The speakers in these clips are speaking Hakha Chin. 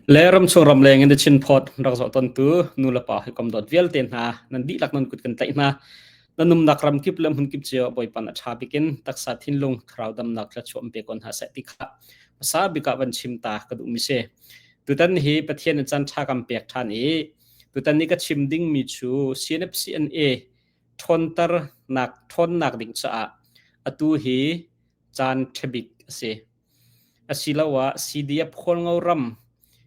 Le ramchung ramleng in the Chin Phawt rak zoh tontu nu le pa hawikom dawt vialte hna nan dihlak nan kut kan tlaih hna. Nan umnak ram kip le hmun kip cio Bawipa a ṭha bikin taksa thinlung thlarau damnak thluachuah pe ko hna seh ti kha hmasa bik ah van chim ta ka duhmi si. Tutan hi Pathian in caan ṭha kan pek ṭhan i tutan ni ka chim dingmi cu CNFCNA ṭhawnternak ṭhawnnak ding caah atu hi caan ṭhabik a si. Asiloah CDF Khualngo ram,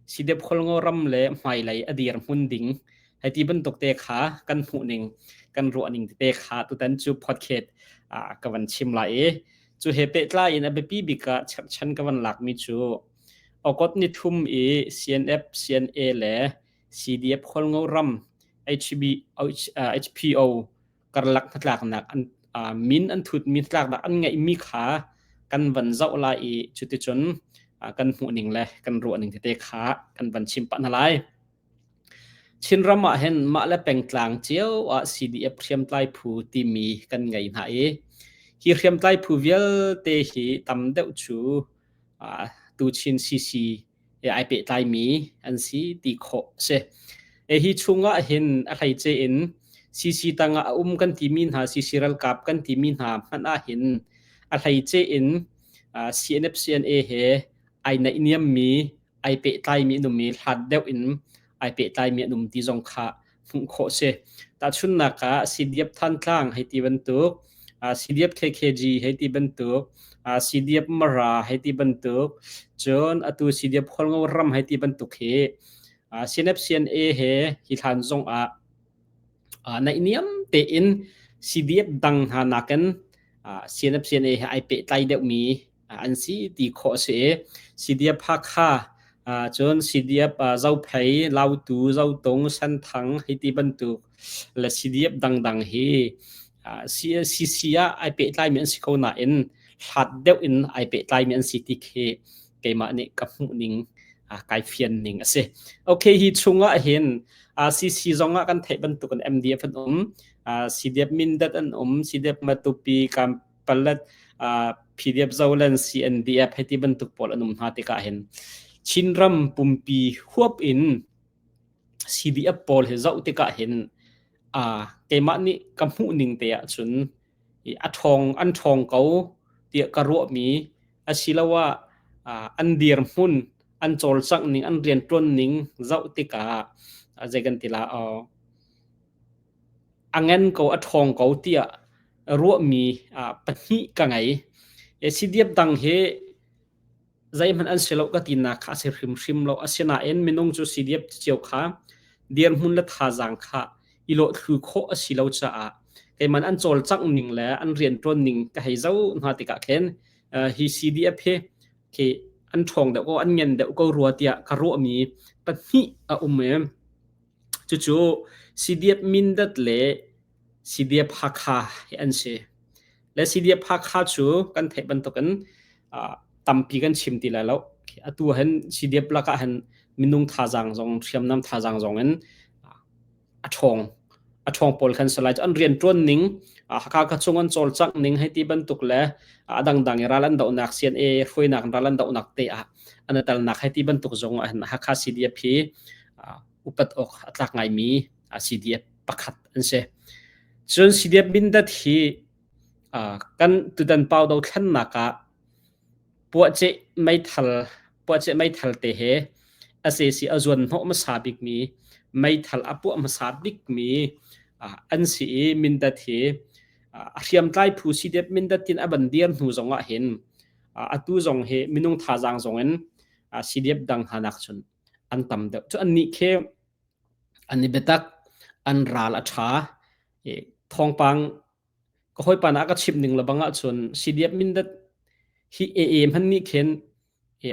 CDF Khualngo ram le hmailei a dirhmun ding hei ti bantuk te kha kan hmuhning, kan ruahning tete kha tutan cu podcast ah ka van chim lai i cu he pehtlai in a biapi bik ah cherhchan ka van lakmi cu Okot ni thum i CNF, CNA le CDF Khualngo ram HB, HPO karlak hnatlaknak an min an thutmi hnatlaknak an ngeihmi kha kan van zoh lai i cuticun kan hmuhning le kan ruahning tete kha kan van chim pah hna lai. Chinram ah hin mah le pengtlang cio ah CDF hriamtlai phu timi kan ngei hna i hi hriamtlai phu vialte hi tam deuh cu tu Chin CC he ai pehtlaimi an si ti khawh a si. Hi chungah hin a hleice in CC tangah a um kan timi hna CC ralkap kan timi hna hmanh ah hin a hleice in CNF CNA he ai naihniammi ai pehtlaimi an um i hlat deuh in ai pehtlaimi an um ti zong kha hmuh khawh si. Tahchunhnak ah CDF Thantlang hei ti bantuk, CDF KKG hei ti bantuk, CDF Mara hei ti bantuk, cun atu CDF Khualngo ram hei ti bantuk hi CNF CNA he hi hlan zong ah naihniam tein CDF dang hna nakin CNF CNA he ai pehtlai deuhmi an si ti khawh a si i CDF Hakha cun CDF Zophei, Lautu, Zotung, Senthang hei ti bantuk le CDF dangdang hi CCC ah ai pehtlaimi an si ko nain hlat deuh in ai pehtlaimi an si ti khi keimah nih ka hmuh ning kai fian ning a si. Okay, hi chungah hin CC zong ah kan theih bantuk in MDF an um, CDF Mindat an um, CDF Matupi, Palet, PDF Zoland, CNDF hei ti bantuk pawl an um hna tikah hin Chinram pumpi huap in CDF pawl hi zoh tikah hin keimah nih ka hmuh ning te ahcun a ṭhawng an ṭhawng ko tiah ka ruahmi asiloah an dirhmun an cawlcangh ning an rianṭuan ning zoh tikah zei kan ti la a ngan ko a ṭhawng ko tiah ruahmi pahnih ka ngei. CDF dang hi zeihmanh an si lo ka tinak kha a si hrimhrim lo. Asinain minung cu CDF cio kha dirhmun le thazaang kha i lawhthlu khawh a si lo caah keiman an cawlcangh ning le an rianṭuan ning ka hei zoh hna tikah khin hi CDF hi khi an ṭhawng deuh ko an ngen deuh ko rua tiah ka ruahmi pahnih a um i Cucu CDF Mindat le CDF Hakha hi an si. Le CDF Hakha cu kan theih bantukin tampi kan chim ti lai lo. Atu hin CDF lakah hin minung thazaang zong hriamnam thazaang zong in a ṭhawng a ṭhawng pawl khan si lai. An rianṭuan ning Hakha khuachung an cawlcangh ning hei ti bantuk le a dangdang i ral an dohnak CNA hruainak in ral an dohnak te ah an i telnak hei ti bantuk zong ah hin Hakha CDF hi upat awk a tlak ngaimi CDF pakhat an si. Cun CDF Mindat hi kan tutan pau dothlennak ah puahceh meithal puahceh meithal te he SAC a zuan hnawh hmasa bikmi meithal a puah hmasa bikmi an si i Mindat hi a hriamtlai phu CDF Mindat tin a ban dir hnu zong ah hin atu zong hi minung thazaang zong in CDF dang hna nak cun an tam deuh. Cu annih khi an i biatak, an ral a ṭha. I thawngpang ka hawipa na ka chimh ning lebang ahcun CDF Mindat hi AA hmanh nih khin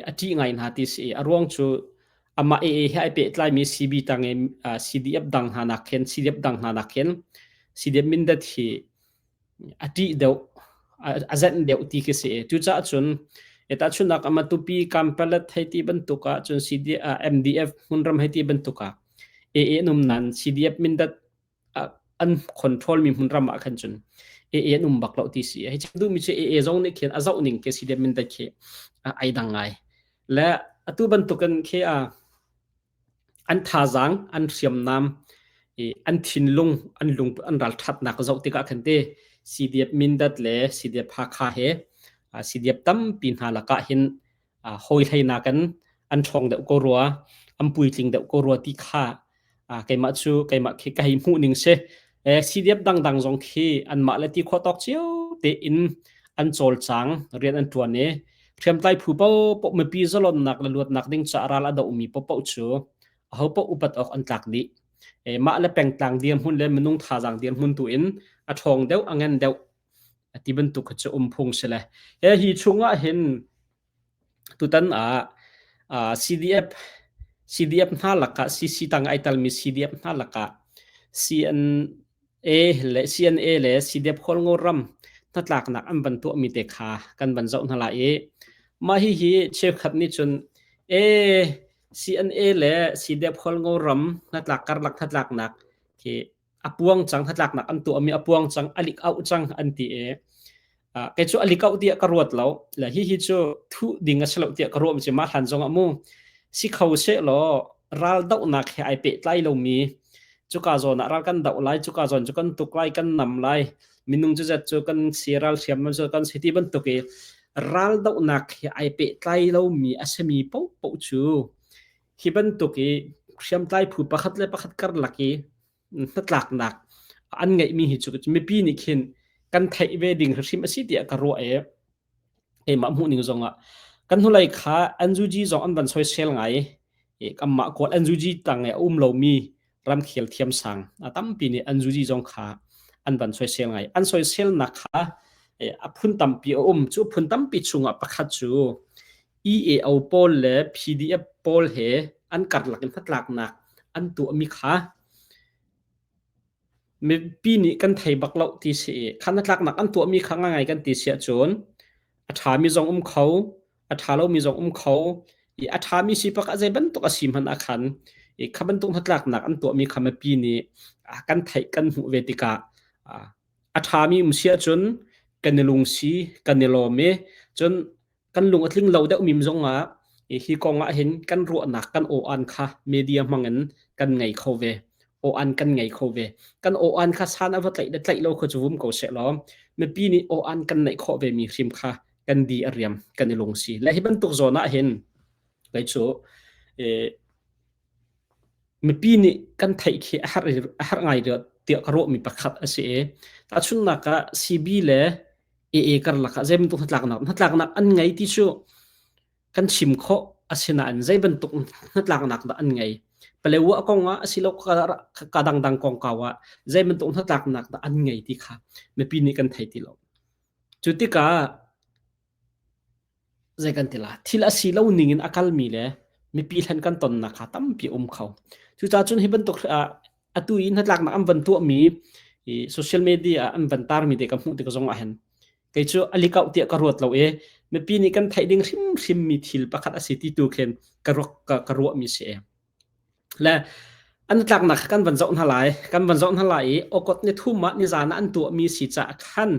a ṭih ngai hna ti si. A ruang cu amah AA he ai pehtlaimi CB tang i CDF dang hna nak khin CDF dang hna nak khin CDF Mindat hi a ṭih deuh, a zenh deuh ti khi si. Cucaah cun tahchunhnak ah Matupi Kampalet hei ti bantuk ah cun CD, MDF hmunram hei ti bantuk ah AA an um nain CDF Mindat an control mi hmunram ah khan cun AA an um bak lo ti si. Hei chim duhmi cu AA zong nih khin a zoh ning khi CDF Mindat khi ai dang ngai. Le atu bantukin khi a. An thazaang, an hriamnam, i an thinlung, an lung an ralṭhatnak zoh tikah khan te CDF Mindat le CDF Hakha he CDF tampi hna lakah hin hawi hleinak in an ṭhawng deuh ko rua, an puitling deuh ko rua ti kha keimah cu keimah khi ka hei hmuh ning si. CDF dangdang zong khi anmah le ti khawh tawk cio tein an cawlcang, rian an ṭuan i hriamtlai phu paohpaoh mipi zalonnak le luatnak ding caah ral a dohmi paohpaoh cu ahopaoh upat awk an tlak dih. Mah le pengtlang dirhmun le minung thazaang dirhmun tu in a ṭhawng deuh, a ngan deuh ti bantuk kha cu um phung si le. Hi chungah hin Tutan ah CDF CDF hna lakah CC tang ai talmi CDF hna lakah CNA le CNA le CDF Khualngo ram hnatlaknak an van tuahmi te kha kan van zoh hna lai i mah hihi cheukhat nih cun e CNA le CDF Khualngo ram hnatlak karlak hnatlaknak khi a puang cang hnatlaknak an tuahmi a puang cang a lik auh cang an ti i kei cu a lik auh tiah ka ruat lo le hihi cu thuh ding a si lo tiah ka ruah mi cu mah hlan zong ah mu si kho seh law ral dohnak he ai pehtlai lomi cuka zawn ah ral kan doh lai cuka zawn cu kan tuk lai kan nam lai minung cu zat cu kan si ral hriam cu kan si ti bantuk i ral dohnak he ai pehtlai lomi a simi paohpaoh cu Hi bantuk i hriamtlai phu pakhat le pakhat karlak i hnatlaknak an ngeihmi hi cu mipi nih khin kan theih ve ding hrim a si tiah ka ruah i keimah hmuhning zongah kan hnulei kha NUG zong an van soisel ngai i kanmah kawl NUG tang i a um lomi ramkhel thiamsang a tampi nih NUG zong kha an van soisel ngai. An soiselnak kha a phun tampi a um. Cu phun tampi chungah pakhat cu EAO pawl le PDF pawl he an karlak in hnatlaknak an tuahmi kha mipi nih kan thei bak lo ti si i kha hnatlaknak an tuahmi kha ngai kan ti si ahcun a ṭhami zong um kho, a ṭha lomi zong um kho. I a ṭhami si pakhat zei bantuk a si hmanh ah khan i kha bantuk hnatlaknak an tuahmi kha mipi nih kan theih kan hmuh ve tikah a ṭhami um si ahcun kan i lungsi, kan i lawm i cun kan lung a tling lo deuh mim zong ah hi kong ah hin kan ruahnak kan aw-an kha media hmang in kan ngei kho ve aw-an kan ngei kho ve kan aw-an kha san a va tlaih le tlaih lo kha cu vum ko seh law mipi nih aw-an kan neih khawh ve mi hrim kha kan di a riam kan i lungsi le hi bantuk zawn ah hin kei cu mipi nih kan theih khi a har a har ngai tiah ka ruah mi pakhat a si i tahchunhnak ah CB le AA karlak ah zei bantuk hnatlaknak hnatlaknak an ngei ti cu kan chim khawh asinain zei bantuk hnatlaknak dah an ngei Palewa kong ah asilo ka dangdang kongkau ah zei bantuk hnatlaknak dah an ngei ti kha mipi nih kan thei ti lo cu tikah Zei kan ti la, thil a si lo ning in a kalmi le mipi hlen kan tonnak kha tampi a um kho. Cucaah cun hi bantuk atu i hnatlaknak an van tuahmi i social media ah an van tarmi te ka hmuh tik zong ah hin kei cu a likauh tiah ka ruat lo i mipi nih kan theih ding hrimhrim mi thil pakhat a si ti tu khin ka ruak ka, ka ruahmi si. Le an tlaknak kha kan van zoh hna lai. Kan van zoh hna lai i okot ni thum ah nizan ah an tuahmi si caah khan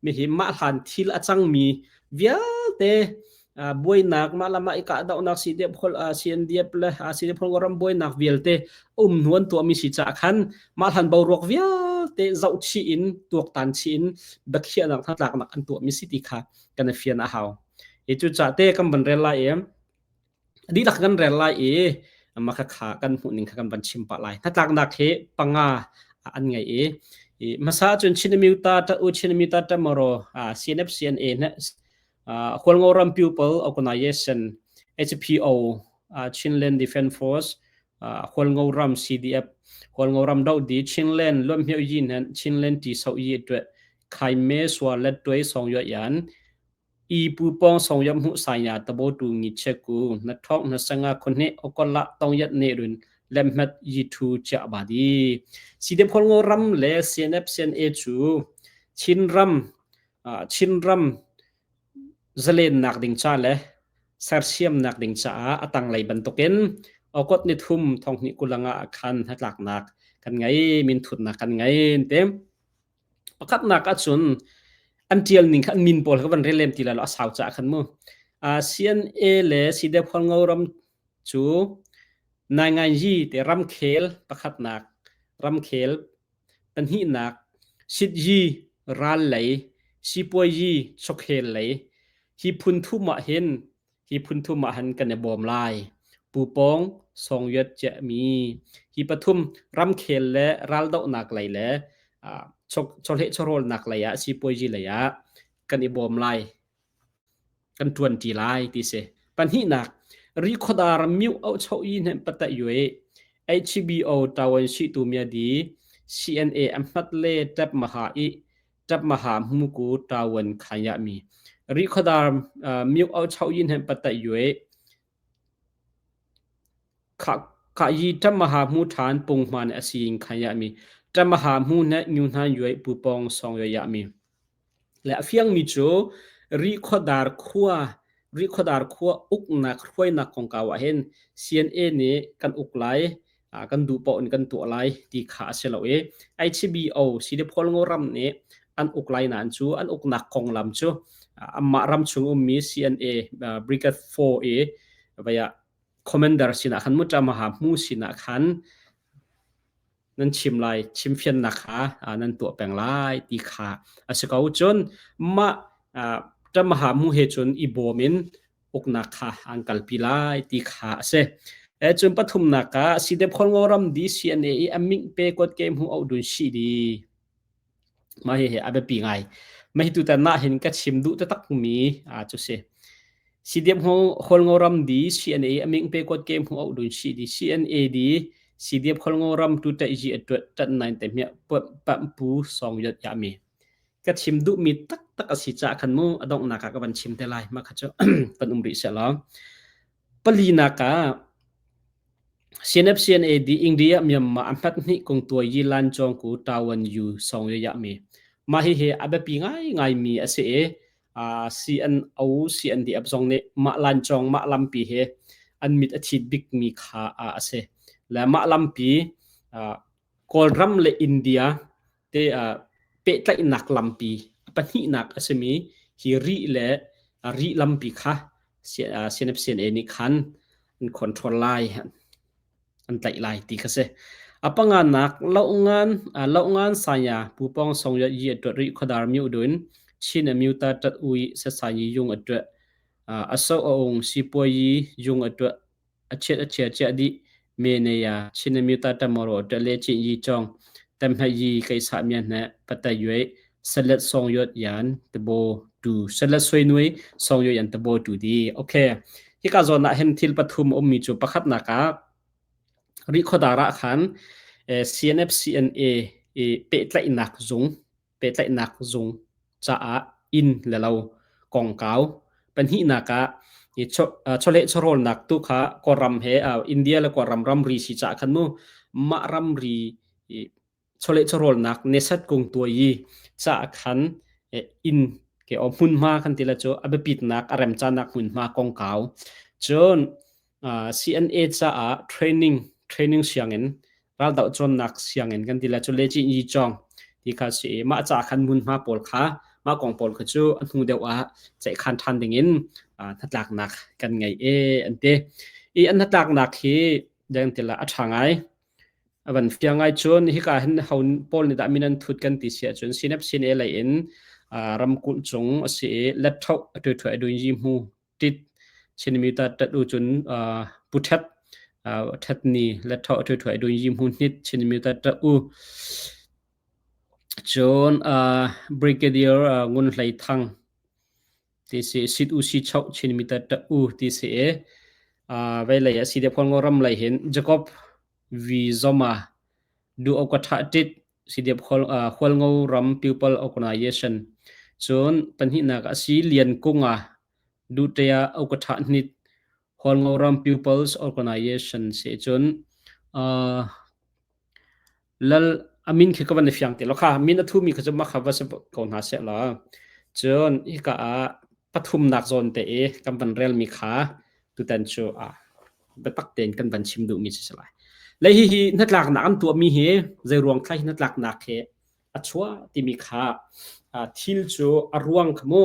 mihi mah hlan thil a cangmi vialte buainak mah lam ah i kahdohnak CDF CNDF le CDF ram buainak vialte um hnu an tuahmi si caah khan mah hlan boruak vialte zoh chih in tuaktan chih in biakhiahnak hnatlaknak an tuahmi si ti kha kan i fian a hau. Hi cu ca te kan van rel lai i dihlak kan rel lai i mah kha kan hmuh ning kha kan van chim pah lai. Hnatlaknak hi panga an ngei i hmasa cun Chinamyuta ta u Chinamyuta Tamaro CNF CNA ne Hualngo ram People Organization HPO Chinland Defense Force Hualngo ram CDF Hualngo ram do di Chinland luam hmio yin hen Chinland ti so yi twe khai me swa let twe song yo yan I pupawng songyam hmuh saya tabo tu ngi che ku na thok na sanga khone okola tongyat ne run lemhmat yi thu cha ba di CDF Khualngo ram le CNF CNA cu Chinram Chinram zalennak ding ca le sersiamnak ding caah a tanglei bantukin okot ni thum thonghni kulanga khan hnatlaknak kan ngei minthutnak kan ngei te Pakhatnak ahcun an ṭial ning kha an min pawl kha van rel lem ti lai lo a sau caah khan mu. CNA le CDF Hualngo ram cu Nainganyi te ramkhel pakhatnak, ramkhel pahnihnak, sityi ral lei, sipuayi chawkhel lei hi phun thum ah hin hi phun thum ah han kan i bawm lai. Pupawng Songyuat ciahmi hi pathum ramkhel le raldohnak lei le chawhleh chawhrawlnak lei ah sipuazi lei ah kan i bawm lai. Kan ṭuanṭi lai ti si. Pahnihnak, Rikhodar myu auhchoh yi hnen pata yue HBO tawan shi tu mya di CNA amhat le tap maha i tap maha hmuku tawan khanya mi. Rikhodar myu auhchoh yi hnen pata yue Kha yi ṭamaha hmu ṭhan punghman a si in khan yahmi ṭamaha hmu hne nyu hna yuai pupawng song yuai yahmi. Le a fiangmi cu Rikhuadar khua Rikhuadar khua uknak hruainak kongkau ah hin CNA nih kan uk lai kan duh paoh in kan tuah lai ti kha a si lo i HBO Sidepholngo ram nih an uk lai nain cu an uknak konglam cu amah ram chung ummi CNA Brigade 4 i vaya commander sinah khan mutamaha hmu sinah khan nan chim lai chimfiannak kha nan tuah peng lai ti kha a si ko cun mah tamaha mu he cun i bawm in uknak kha an kalpi lai ti kha a si. E cun pathumnak ah sidep khol ram DCNA i aming pe kot ke mu au dun shi di. Mah hihi a biapi ngai. Mah hi tutan ah hin ka chim duh taktak mi cu si. CDF Hualngo ram di CNA a ming pe kuat ke hmu auh dun si di CNA di CDF Hualngo ram tu ta iji atuat tat nain te hmiah pam pu song yot ya mi. Ka chim duh mi taktak a si ca khan mu a donghnak ah ka van chim te lai ma kha cu kan um rih se law. Palinak ah CNFCNAD India Myanmar a hmat hnih kong tuai yi lan cawng ku Tawan Yu song ye ya mi. Mah hihi a biapi ngaingai mi a si i CNO CNDF zong nih mah lancawng mah lampi hi an mit a thit bik mi kha a si. Le mah lampi Kawlram le India te pehtlaihnak lampi a pahnihnak a simi hi Rih le Rih lampi kha CNFCNA nih khan an control lai, an tlaih lai ti kha si. A panganak Lohngan Lohngan Saya Pupong Songya Yi a tuat rih khuadar myu dun Chin a myuta tat ui sasayi yung a tuat aso a ung sipuayi yung a tuat A chiat a chia ciah dih. Me ne ya Chin Amyota Tamoro ṭale chin yi chong tam ha yi kai sa mya hne pata yue salet song yot yan tabo tu salet soi nui song yot yan tabo tu di okay hika zawn ah hin thil pathum um mi cu pakhat nak ah ri khodara khan CNF CNA i pehtlaihnak zung pehtlaihnak zung caah inn le lo kongkau. Pahnihnak ah chawleh chawhrawlnak tu kha Kawlram he India le Kawlram ramri si caah khan mu mah ramri chawleh chawhrawlnak nesat kung tuai i caah khan inn ke o hmunhma kan ti la cu a biapitnak a remcanak hmunhma kongkau. Cun CNA caah training training sianginn raldoh cawnnak sianginn kan ti le cu le ci yi cawng ti kha si i mah ca khan hmunhma pawl kha mah kong pawl kha cu a hnu deuh ah ceihkhan ṭhan ding in hnatlaknak kan ngei e an ti. I an hnatlaknak hi deng ti la a ṭha ngai. A van fiang ngai cun hika hin ho pawl nih dah min an thut kan ti si ahcun sinep sin e lei in ramkulh cung a si i letṭhoh a tu thuai dun yi hmu tit Chinmi ta tat u cun pu ṭhet ṭhet ni le ṭho ṭhu ṭhuai dun yi hmu hnit Chinmi ta tat u cun Brigadier Ngun Hlei Thang ti si sit u si chok Chinmi ta tat u ti si e vei lei a si de phon ngo ram lei hin Jacob V Zoma du ok tha tit Sidiap Hualngo ram People Organization cun pahnihnak a si Lian Kunga Duhtea Okatha Hnit Hualngo ram People's Organization si cun uh, lal amin khi ka van i fiang ti lo kha min a thumi kha cu makha va si ko hna seh la cun hika ah pathumnak zawn te i kan van relmi kha tutan cu ah biatak tein kan van chim duhmi si lai. Le hihi hnatlaknak an tuahmi hi zeiruang thla hi hnatlaknak hi a chuah timi kha thil cu a ruang kha mu.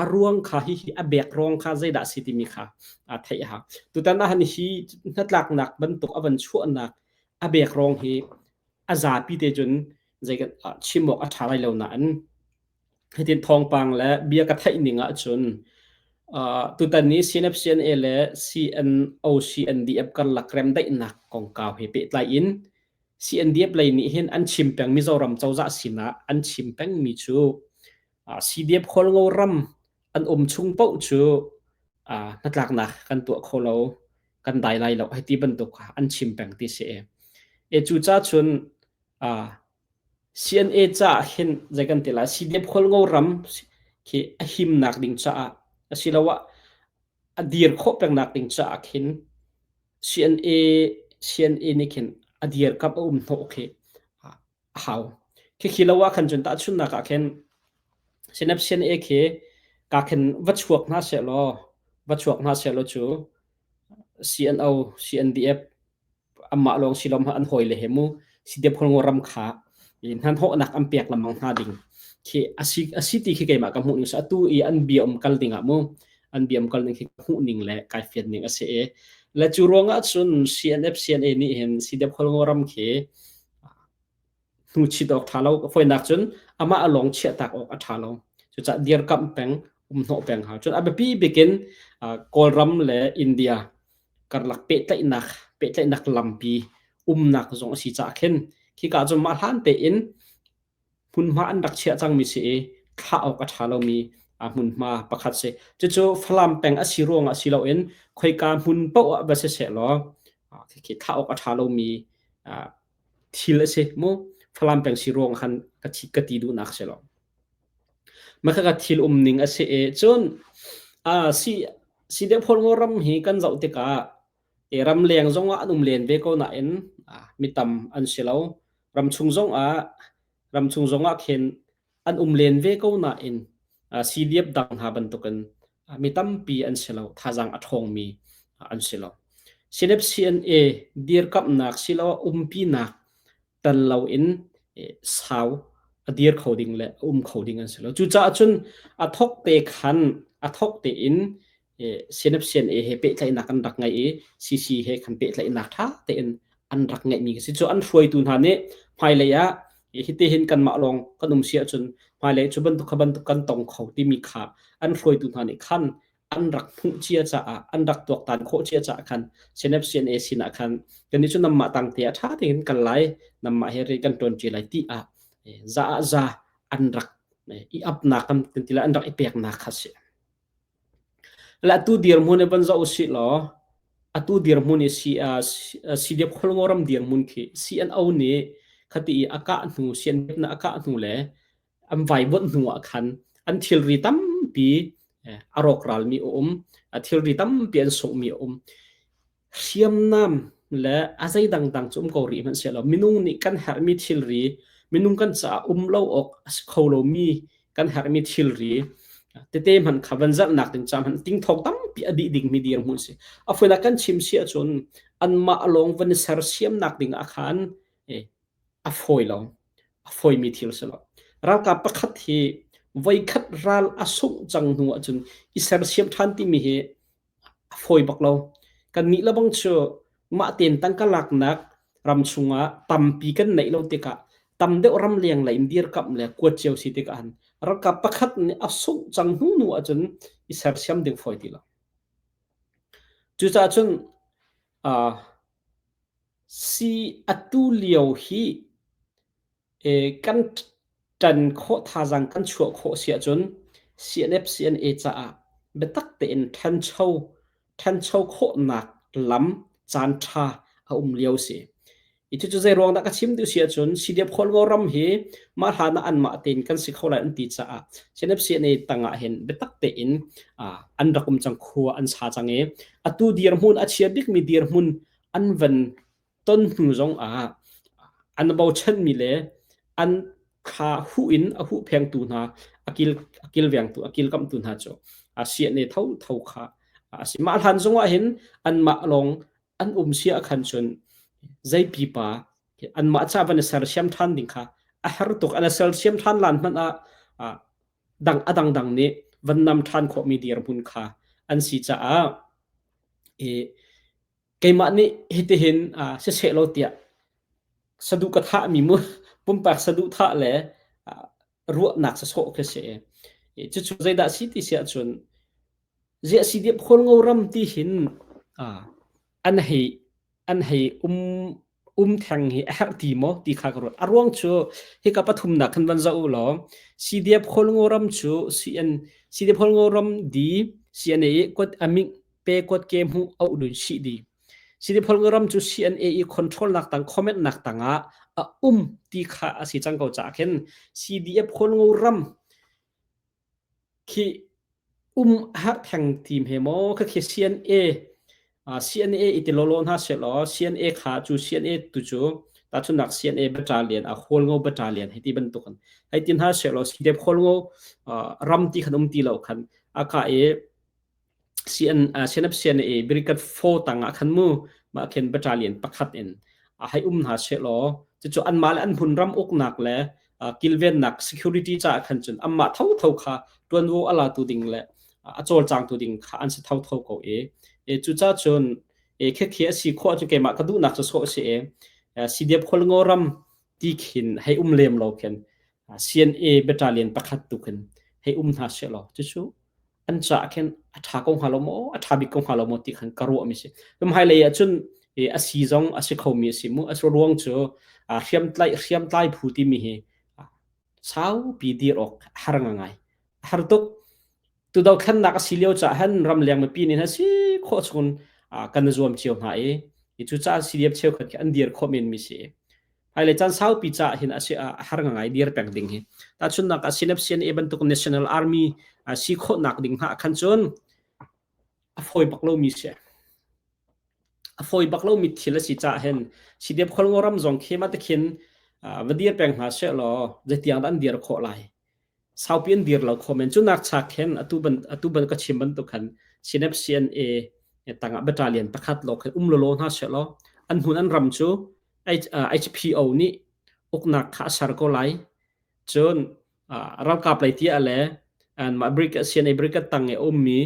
A ruang kha hihi a bek ruang kha zeidah si timi kha a theih a hau. Tutan ah hin hi hnatlaknak bantuk a van chuahnak a bek ruang hi a zapi te cun zei kan chim awk a ṭha lai lo nain hitin thawngpang le bia ka theih ning ahcun tutan ni CNFCNA le CNOCNDF karlak remdaihnak kongkau he pehtlai in CNDF lei nih hin an chim peng Mizoram cozah sinah an chim pengmi cu CDF Khualngo ram an um chung paoh cu hnatlaknak kan tuah kho lo kan dai lai lo hei ti bantuk kha an chim peng ti si. E cu ca cun CNA caah hin zei kan ti lai CDF Khualngo ram khi a himnak ding caah asiloah a dir khawh pengnak ding caah khin CNA CNA nih khin a dirkamh a um hnawh khi a hau. Khikhi lo ah khan cun tahchunhnak ah khin CNF CNA khi ka khin va chuak hna sehlaw va chuak hna sehlaw cu CNO CNDF amah lawng si lo an hawile he mu CDF Khualngo ram kha hnahnawhnak an pek lengmang hna ding khi asi asi ti khi keimah ka hmuh ning atu i an bia um kal ding ah mu an bia um kal ning khi ka hmuh ning le kai fian ning a si i le cu ruangah cun CNF CNA nih hin CDF Khualngo ram khi hnuchit awk ṭha lo fawinak cun amah a lawng chiahtak awk a ṭha lo cucaah dirkamh peng umhnawh peng hau cun a biapi bikin Kawlram le India karlak pehtlaihnak pehtlaihnak lampi umnak zong a si caah khin khika cu mah hlan tein hmunhma an rak chiah cangmi si i thlah awk a ṭha lomi hmunhma pakhat si. Cucu Falam peng a si ruangah si loin khoika hmun paoh ah va si sehlaw khi thlah awk a ṭha lomi thil a si mu. Falam peng si ruang khan ka thi ka ti duhnak si lo. Mah ka thil um ning a si i cun si si deuh phol ram hi kan zoh tikah e ramleng zong ah an um len ve ko nain mi tam an si lo. Ramchung zong ah ramchung zong ah khin an um len ve ko nain CDF dang hna bantukin mi tampi an si lo, thazaang a ṭhawngmi an si lo. CNF CNA dirkamhnak siloah umpinak tel loin sau a dir kho ding le a um kho ding an si lo. Cucaah cun a thok te khan a thok tein CNF CNA he pehtlaihnak an rak ngei i CC he khan pehtlaihnak ṭha tein an rak ngeihmi a si. Cu an hruaitu hna nih hmailei ah hiti hin kanmah lawng kan um si ahcun hmailei cu bantuk kha bantuk kan tong kho timi kha an hruaitu hna nih khan an rak hmuh cia caah an rak tuaktan khawh cia caah khan CNF CNA sinah khan kannih cu nanmah tangte ah ṭha tein kal lai nanmah he rian kan ṭuanṭi lai ti ah za ah za an rak i apnak kan ti lai an rak i peknak kha si. Le atu dirhmun i van zoh usih law atu dirhmun i CDF Khualngoram dirhmun khi CNO nih khati i a kah hnu CNF na a kah hnu le an vaivuanh hnu ah khan an thilri tampi a rawkralmi a um a thilri tampi an sunghmi a um hriamnam le a zei dangdang cu um ko rih hmanhsehlaw minung nih kan herhmi thilri minung kan caah um lo awk a si kho lomi kan herhmi thilri tete hmanh kha van zalhnak ding ca hmanh tingthawk tampi a dih dingmi dirhmun si a foinak kan chim si ahcun anmah lawng van i sersiamnak ding ah khan a fawi lo a fawimi thil si lo ralkap pakhat hi voikhat ral a sungh cang hnu ahcun i sersiam ṭhan timi hi a fawi bak lo. Kannih le bang cu mah tein tangka laknak ram chungah tampi kan neih lo tikah tam deuh ramleng lei in dirkamh le kuat cio si tikah han ralkap pakhat nih a sungh cang hnu hnu ahcun i sersiam ding fawi ti lo. Cucaah cun uh, si atu lio hi Kan ṭan khawh thazaang kan chuah khawh si ahcun CNF CNA caah biatak tein ṭhancho ṭhancho khawhnak lam caanṭha a um lio si. Hi cucu zeiruang dah ka chim duh si ahcun CDF Khualngo ram hi mah hlan ah anmah tein kan si kho lai an ti caah CNF CNA tangah hin biatak tein an rak um cang khua an sa cang i atu dirhmun a chia bikmi dirhmun an van ton hnu zong ah an bochanmi le an kha huh in a huhphengtu hna a kil a kilvengtu a kilkamhtu hna cu a siane tho tho kha a si mah hlan zong ah hin anmah lawng an um sia khan cun zei pipa anmah ca van i sersiam ṭhan ding kha a har tuk an sersiam ṭhan lan hmanh ah dang a dangdang nih van nam ṭhan khawhmi dirhmun kha an si caah i keimah nih hitihin siseh law tiah saduh ka thahmi mu pumpak saduh thah le ruahnak sasawh khi si. Cucu zeidah si ti si ahcun ziah si diap khualngo ram ti hin an hei an hei um um theng hi a herh ti maw ti kha ka ruat. A ruang cu hika pathumnak khan van zoh u law CDF Khualngo ram cu CN CDF Khualngo ram di CNA i kuat aming pe kuat ke hmu au dun si di. CDF Khualngo ram cu CNA i control nak tang comment nak tangah a um ti kha a si cang ko caah khin CDF Khualngo ram Khi um har theng tim he maw khakhi CNA CNA i ti lawlaw hna sehlaw CNA kha cu CNA tu cu tahchunhnak CNA battalion a Hualngo battalion hei ti bantuk in hei ti hna sehlaw CDF Hualngo ram ti khan um ti lo khan a ka i CN CNF CNA Brigade 4 tangah khan mu mah khin battalion pakhat in hei um hna sehlaw cucu anmah le an hmunram uknak le kilvennak security caah khan cun anmah thotho kha ṭuanvo a latu ding le a cawlcangtu ding kha an si thotho ko i cucaah cun khekhi a si khawh cu keimah ka duhnak cu sawh a si i CDF Khualngo ram ti khin hei um lem lo khin CNA battalion pakhat tu khin hei um hna sehlaw cucu an caah khin a ṭha ko hnga lo maw a ṭha bik ko hnga lo maw ti khan ka ruahmi si hmailei ah cun a si zong a si khomi a si mu a ruang cu hriamtlai hriamtlai phu timi hi saupi dir awk har ngai har tuk tu dothlennak a si lio caah han ramleng mipi nih na si khawh chung kan zuam cio hna i cu caah CDF cheukhat khi an dir khawh men mi si Hmailei caan saupi caah hin a si a har ngai dir peng ding hi. Tahchunhnak ah CNF CNA bantuk National Army si khawhnak ding hna khan cun a fawi bak lomi si. A fawi bak lomi thil a si caah hin CDF Khualngo ram zong khi ma tikhin va dir peng hna seh law zeitiang dah an dir khawh lai. Saupi an dir lo kho men. Cu nak chak khin atu ban atu ban ka chim bantuk khan CNF CNA tangah battalion pakhat law khan um lawlaw hna seh law an hmun an ram cu HPO nih uknak kha a ser ko lai. Cun ralkap lei tiah le anmah CNA brigade tang i a ummi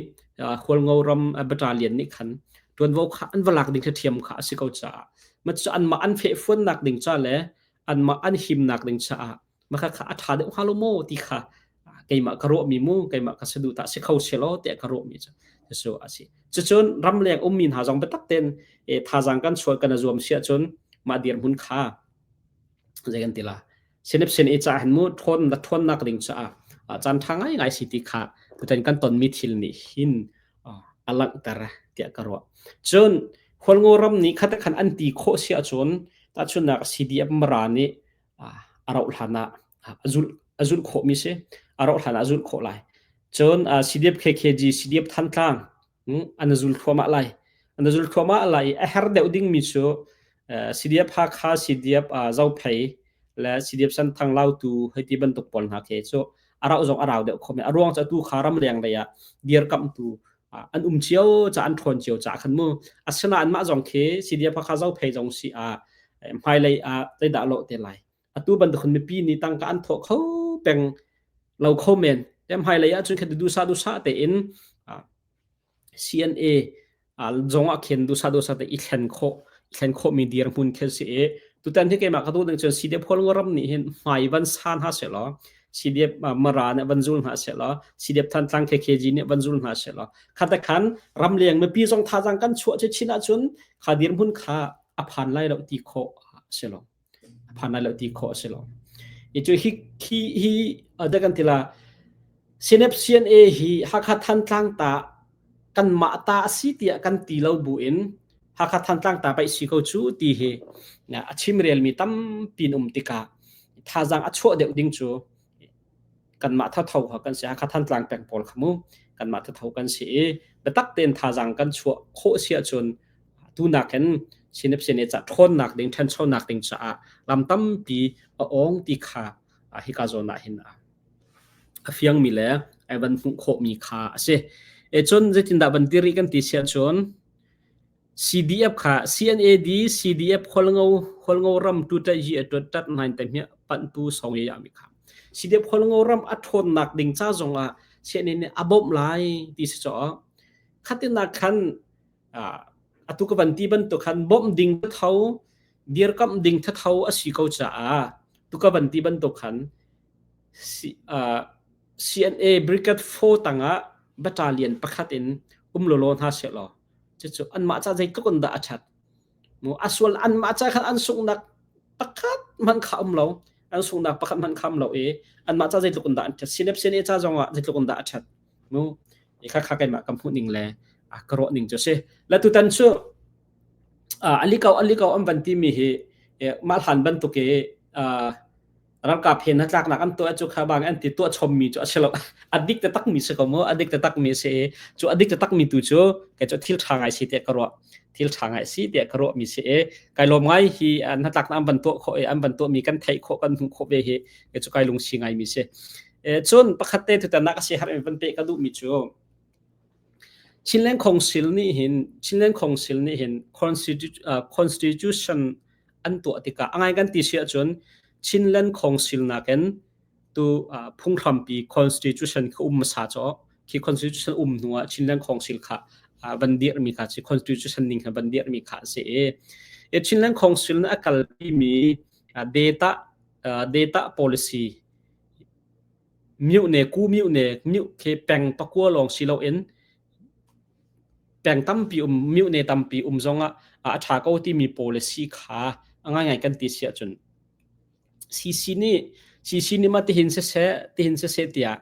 Hualngo ram battalion nih khan ṭuanvo kha an va lak ding kha ṭhiam kha a si ko caah mah anmah an fehfuannak ding ca le anmah an himnak ding caah mah kha a ṭha deuh hnga lo maw ti kha keimah ka ruahmi mu keimah ka saduhthah si kho selaw tiah ka ruahmi cu cucu a si. Cucun ramleng ummi hna zong biatak tein thazaang kan chuah kan i zuam si ahcun mah dirhmun kha zei kan ti la sinip sin i cah hin mu ṭhawn la ṭhawnnak ding caah caan ṭha ngaingai si ti kha tutan kan tonmi thil nih hin a langhter tiah ka ruah. Cun Khualngo ram nih khat khan an ti khawh si ahcun tahchunhnak CDF Mara nih a rauh hlan ah a zulh a zulh khawhmi si a rauh hlan ah a zulh khawh lai cun CDF KKG CDF Thantlang an zul thluahmah lai an zul thluahmah lai i a her deuh dingmi cu CDF Hakha CDF Zophei le CDF Senthang Lautu hei ti bantuk pawl hna khi cu a rauh zong a rau deuh kho men a ruang cu atu kha ramleng lei ah dirkamhtu an um cio ca an ṭhawn cio ca khan mu asinain mah zong khi CDF Hakha Zophei zong si ah hmailei ah zeidah lawh te lai atu bantuk mipi nih tangka an thawh kho peng lo kho men te hmailei ah cun kha dusa dusa tein CNA zong ah khin dusa dusa te i thlen khawh thlen khawh mi dirhmun khel si i tutan hi keimah ka duh ding cun CDF Hualngo ram nih hin hmai van san ha se law CDF Mara nih van zul hna se law CDF Thantlang KKG nih van zul hna se law khata khan ramleng mipi zong thazang kan chuah che chin ahcun kha dirhmun kha a phan lai lo ti khawh a si lo a phan lai lo ti khawh a si lo i cu hi hi hi da kan tila CNF CNA hi Hakha Thantlang ta kanmah ta a si tiah kan ti lo bu in Hakha Thantlang ta paih si ko cu ti hi a chimrelmi tampi um tikah thazaang a chuah deuh ding cu kanmah thatho kha kan si Hakha Thantlang peng pawl kha mu kanmah thatho kan si i biatak tein thazaang kan chuah khawh si ahcun tu nakin sinep sine ca ṭhawnnak ding ṭhanchonak ding caah lam tampi a awng ti kha hika zawn ah hin a fiangmi le ai van hmuh khawhmi kha a si. E cun zeitindah van diri kan ti siah cun CDF kha CNAD CDF Khualngo Khualngo ram tuṭaih a ṭuat ṭat nain te hmiah panhtu song ye mi kha CDF Khualngo ram a ṭhawnnak ding ca zongah CNA nih a bawmh lai ti si caw. Khatin ah khan atu ka van ti bantuk khan bawmh ding tho dirkamh ding thatho a si ko caah tu ka van ti bantuk khan CNA Brigade 4 tangah battalion pakhat in um lawlaw hna sehlaw cucu anmah ca zeitluk in dah a ṭhat. Mu a sual anmah ca khan an sunghnak pakhat hmanh kha um lo. An sunghnak pakhat hmanh kha um lo i anmah ca zeitluk in dah an ṭhat. CNF CNA ca zongah zeitluk in dah a ṭhat. Mu i kha kha keimah ka hmuh ning le ka ruah ning cu a si. Le tutan cu aliko aliko an van timi hi mah hlan bantuk i ralkap he hnatlaknak an tuah cu kha bang an ti tuah chommi cu a si lo. A dik taktak mi si ko mu. A dik taktak mi si i cu a dik taktak mi tu cu kei cu thil ṭha ngai si tiah ka ruah. Thil ṭha ngai si tiah ka ruah mi si i kai lawm ngai hi hnatlaknak an van tuah khawh i an van tuah mi kan theih khawh kan hmuh khawh ve hi kei cu kai lungsi ngai mi si. Cun pakhat te tutan ah ka si har in van peh ka duh mi cu Chinland Council nih hin Chinland Council nih hin Constitution an tuah tikah a ngai kan ti si ahcun Chinland Council nakin tu phunghrampi Constitution kha um hmasa caw khi Constitution um hnu ah Chinland Council kha van dirhmi kha si Constitution ning kha van dirhmi kha a si i Chinland Council nih a kalpi mi data data policy Myohne ku myohne myoh khi peng pakua lawng si loin peng tampi um myohne tampi um zongah a ṭha ko timi policy kha a ngaingai kan ti si ahcun CC nih CC nih mah tihin siseh tihin siseh tiah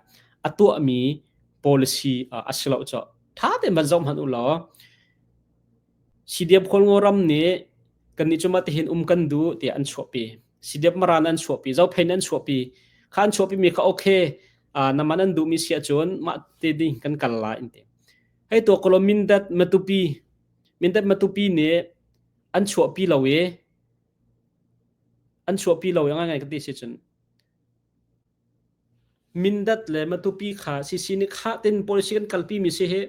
a tuahmi policy a si lo cu ṭha tein van zoh hmanh u law CDF Kawlngaw ram nih kannih cu mah tihin um kan duh tiah an chuahpi. CDF Mara an chuahpi, Zophei an chuahpi. Kha an chuahpi mi kha okay, nama nan duhmi si ahcun mah te ding kan kal lai an ti. Hei tuah kolo Mindat Matupi Mindat Matupi nih an chuahpi lo i an chuahpi lo i ngai ngai ka ti si cun Mindat le Matupi kha CC nih kha tin policy kan kalpi mi si hi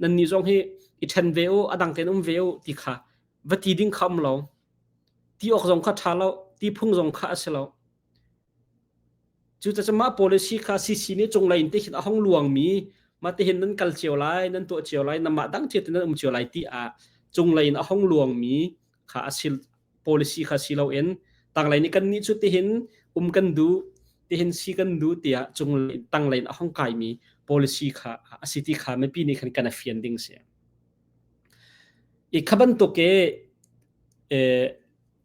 nannih zong hi i ṭhen ve u, a dang tein um ve u ti kha va ti ding kha um lo. Ti awk zong kha ṭha lo, ti phung zong kha a si lo. Cucaah mah policy kha CC nih cunglei in tihin a hong luangmi mah tihin nan kal cio lai, nan tuah cio lai, nanmah dang cio nan um cio lai ti ah cunglei in a hong luangmi kha a si policy kha si loin tanglei nih kannih cu tihin um kan duh, tihin si kan duh tiah cunglei tanglei in a hong kaimi policy kha a si ti kha mipi nih khan kan a fian ding si. I kha bantuk i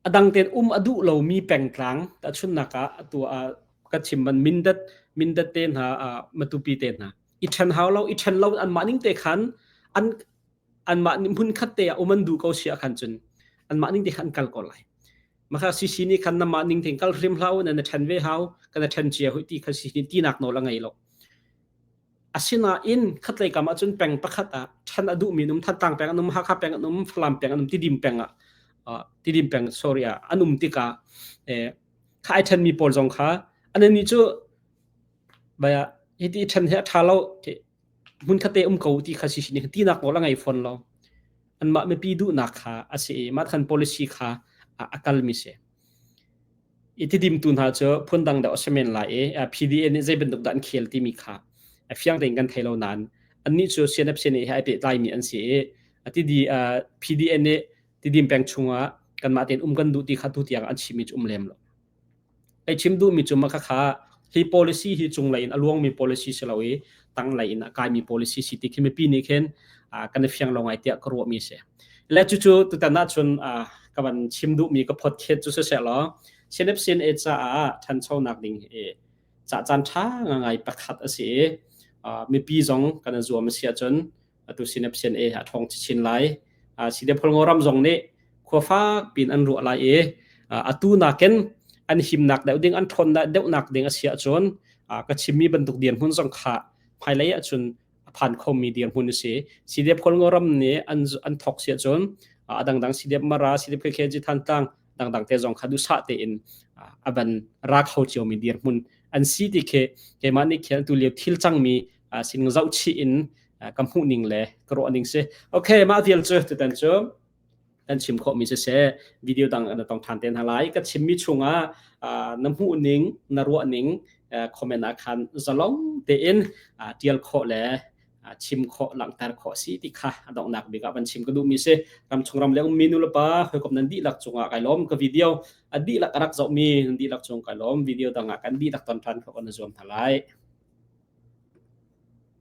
a dang tein um a duh lomi pengtlang tahchunhnak ah atu ah ka chim ban Mindat Mindat te hna Matupi te hna i ṭhen hau lo i ṭhen lo anmah ning te khan an anmah nih hmun khat te ah um an duh ko si ah khan cun anmah ning te khan an kal ko lai. Maka CC nih khan namah ning tein kal hrim hlah u nan ṭhen ve hau kan ṭhen cia hui ti kha CC nih tinak nawl a ngei lo. Asinain khatlei kam ahcun peng pakhat ah ṭhan a duhmi an um, Thantlang peng an um, Hakha peng an um, Falam peng an um, Tidim peng ah Tidim peng sorry ah an um tikah kha ai ṭhenmi pawl zong kha an nih cu baya hiti ṭhen hi a ṭha lo hmun khat te um ko ti kha si si tinak nawl a ngei fawn lo. Anmah mipi duhnak kha a si i mah khan policy kha a kalmi si. I tidimtu hna cu phundang deuh a si men lai i PDA nih zei bantuk dah an khel timi kha a fiang tein kan thei lo nain annih cu CNF CNA he ai pehtlaimi an si i tidi PDA nih Tidim peng chungah kanmah tein um kan duh ti kha tu tiang an chimmi cu um lem lo. Ei chim duhmi cu mah khakha hi policy hi cunglei in a luangmi policy si lo i tanglei in a kaimi policy si ti khi mipi nih khin kan i fiang lo ngai tiah ka ruahmi si. Le cucu tutan ahcun ka van chim duhmi ka podcast cu siseh law CNF CNA caah ṭhanchonak ding hi ca caan ṭha ngai pakhat a si i mipi zong kan i zuam a si ahcun atu CNF CNA a ṭhawng chinchin lai. CDF ram zong nih khua fak piin an ruah lai i atu nakin an himnak deuh ding an ṭhawn deuhnak ding a si ahcun ka chimmi bantuk dirhmun zong kha hmailei ahcun a phan khomi dirhmun a si. CDF Kawlngaw nih an an thok si ahcun a dangdang CDF Mara, CDF KKG Thantlang dangdang te zong kha duhsah tein a van ra kho ciomi dirhmun an si ti khi keimah nih khin tu lio thil cangmi sining zohchih in ka hmuh ning le ka ruah ning si. Okay, mah vial cu tutan cu kan chim khawhmi siseh video dang na tong ṭhan te hna lai. Ka chimmi chungah na hmuh ning, na ruah ning. Comment ah khan zalong tein tial khawh le chim khawh, langhter khawh si ti kha a donghnak bik ah van chim ka duhmi si. Ramchung ram le ummi nulepa hawikom nan dihlak cungah kai lawm. Ka video a dihlak a rak zohmi nan dihlak cung kai lawm. Video dang ah kan dihlak ton ṭhan khawh kan i zuam hna lai.